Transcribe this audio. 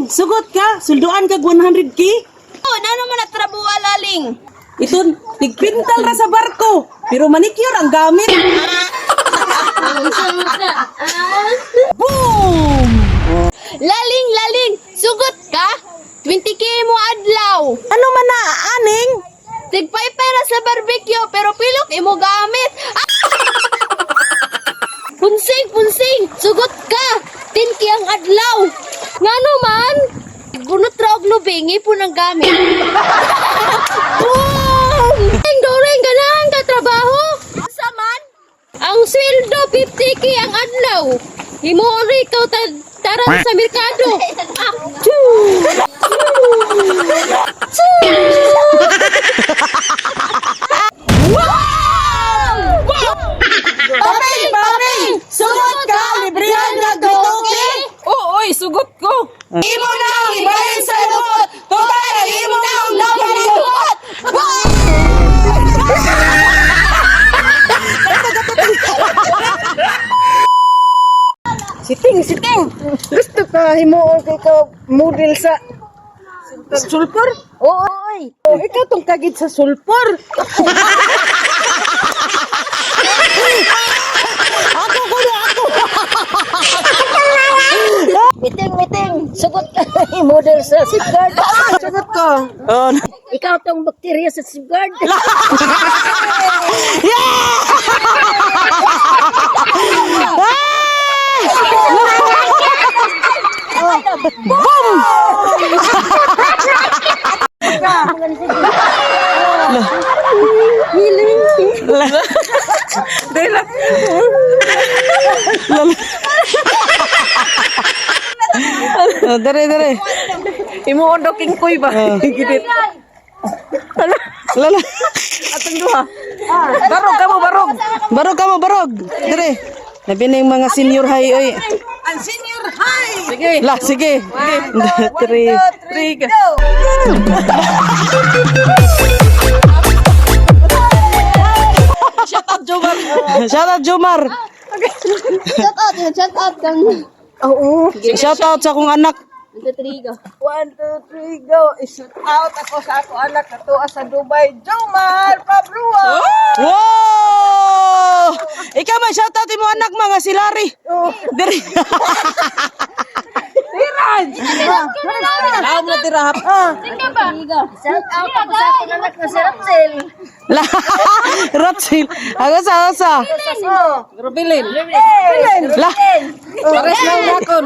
Laling, sugot ka, sulduan kag 100K. Oh, nano man natrabuha, Laling? Ito, tigpintal ra sa barko, pero manicure ang gamit. Boom! Laling, Laling, sugot ka? 20K mo adlaw. Ano man na, aning? Tigpaypay ra sa barbecue pero pilok imo gamit. Ah! Punsing, punsing, sugot ka. 10K ang adlaw. Ngano man? Bunot ra og lubing, ipon ang gamit. Boom! Ding doreng ganahan ka trabaho. Sa man? Ang sweldo 50K ang adlaw. Himuon ra ikaw taran sa merkado. Ah, choo! Choo! Paping, paping! Sugot ka, librihan ka, 2K! Oo, oy, sugot ko. Imo na ang ibahin sa lumot! Total, imo na ang napalibot! Siting, siting. Gusto ka himuon kay ka model sa sulpor? Oo, oy. Oh, ikaw tong kagid sa sulpor. Ako kuno ako! Miting, miting. Sugot ka model sa safeguard. Sugot ko. Oh, Ikaw tong bakterya sa safeguard. Dahil Oh, dere, dere. himuon daw king koy ba? Gidit. Lala. Atong duha. Barog ka mo, barog. Barog ka mo, barog. Dere. Labi na yung mga senior high, oy. Ang senior high. Sige. La, sige. Three. Three. Go. Shout out, Jomar. Shout out, Jomar. Shout out, shout out kang. Oo. Shout out sa akong anak. 1, 2, 3, go. 1, 2, 3, go. I-shoot out ako sa ako anak katuwa sa Dubai, Jomar Pabrua. Wow! Ikaw man, shout out mo anak mga si Larry. Dere. Laom na tira. Shout out ako sa akong anak na si Ratzel. La, Ratsil. Ako sa, ako sa. Rubilin. La, Pares na nakon.